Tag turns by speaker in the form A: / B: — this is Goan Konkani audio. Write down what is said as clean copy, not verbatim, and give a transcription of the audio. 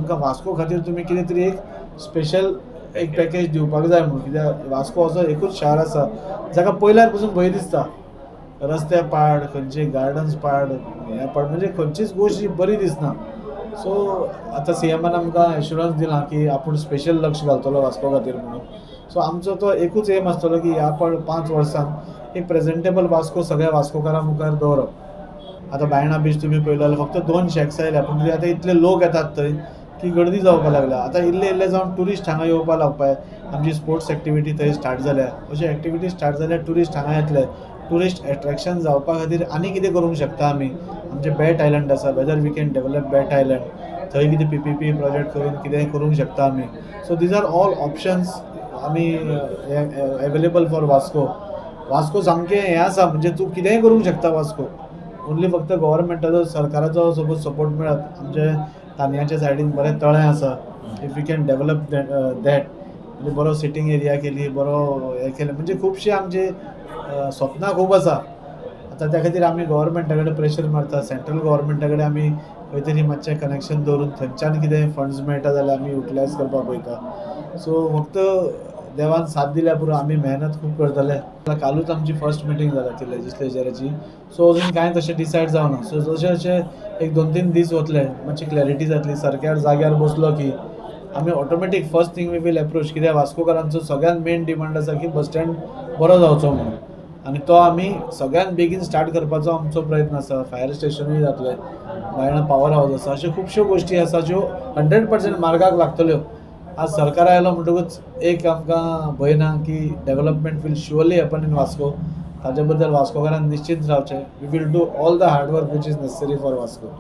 A: आमकां वास्को खातीर तुमी कितें तरी एक स्पेशल एक पॅकेज दिवपाक जाय म्हणून. कित्याक वास्को असो एकूच शार आसा जाका पळयल्यार पसून भंय दिसता. रस्ते पाड, खंयचे गार्डन्स पाड, हें पाड, म्हणजे खंयचीच गोश्ट ही बरी दिसना. सो आतां सीएमान आमकां एश्युरन्स दिलां की आपूण स्पेशल लक्ष घालतलो वास्को खातीर म्हणून. सो आमचो तो एकूच एम आसतलो की ह्या 5 वर्सांत एक प्रेजेंटेबल वास्को सगळ्या वास्कोकारां मुखार दवरप. आतां बायणा बीच तुमी पळयलो जाल्यार फक्त दोन शॅक्स आयल्या, पूण आतां इतले लोक येतात थंय की गर्दी जावपाक लागल्या. आतां इल्ले इल्ले जावन ट्युरिस्ट हांगा येवपाक लागपाय. आमची स्पोर्ट्स एक्टिविटी थंय स्टार्ट जाल्या. अश्यो एक्टिविटी स्टार्ट जाल्यार ट्युरिस्ट हांगा येतले. ट्युरिस्ट एट्रॅक्शन जावपा खातीर आनी कितें करूंक शकता आमी? आमचें बॅट आयलंड आसा. Whether we can develop Bat Island, थंय कितें पीपीपी प्रोजेक्ट करून कितेंय करूंक शकता आमी. So these are all options आमी एवेलेबल फॉर वास्को. वास्को सामकें हें आसा, म्हणजे तूं कितेंय करूंक शकता वास्को. ओन्ली फक्त गव्हर्मेंटाचो, सरकाराचो सपोज सपोर्ट मेळत. आमचे तानयाच्या सायडीन बरें तळें आसा. If you can develop that, म्हणजे बरो सिटींग एरिया केली, बरो हें केलें, म्हणजे खुबशे आमचे स्वप्नां खूब आसा. आतां त्या खातीर आमी गव्हर्मेंटा कडेन प्रेशर मारता. सेंट्रल गव्हर्मेंटा कडेन आमी खंय तरी मातशें कनेक्शन दवरून थंयच्यान कितें फंड्स मेळटा जाल्यार आमी युटिलायज करपाक पळयता. सो फक्त देवान साथ दिल्यार पुरो, आमी मेहनत खूब करतले. कालूच आमची फर्स्ट मिटींग जाल्या ती लेजिस्लेचराची. सो अजून कांय तशें डिसायड जावना. सो जशें जशें एक 2-3 दीस वतले, मातशी क्लॅरिटी जातली. सरकार जाग्यार बसलो की आमी automatic first thing we will approach, कित्याक वास्कोकारांचो सगळ्यात मेन डिमांड आसा की बस स्टँड बरो जावचो म्हणून आनी तो आमी सगळ्यात बेगीन स्टार्ट करपाचो आमचो प्रयत्न आसा. फायर स्टेशनूय जातलें, बायणा पावर हावज आसा, अश्यो खुबश्यो गोश्टी आसा ज्यो 100% मार्गाक लागतल्यो. आज सरकार आयलो म्हणटकूच एक आमकां भंय ना की development will surely happen in Vasco. ताजे बद्दल वास्कोकारान निश्चित रावचें. We will do all the hard work which is necessary for Vasco.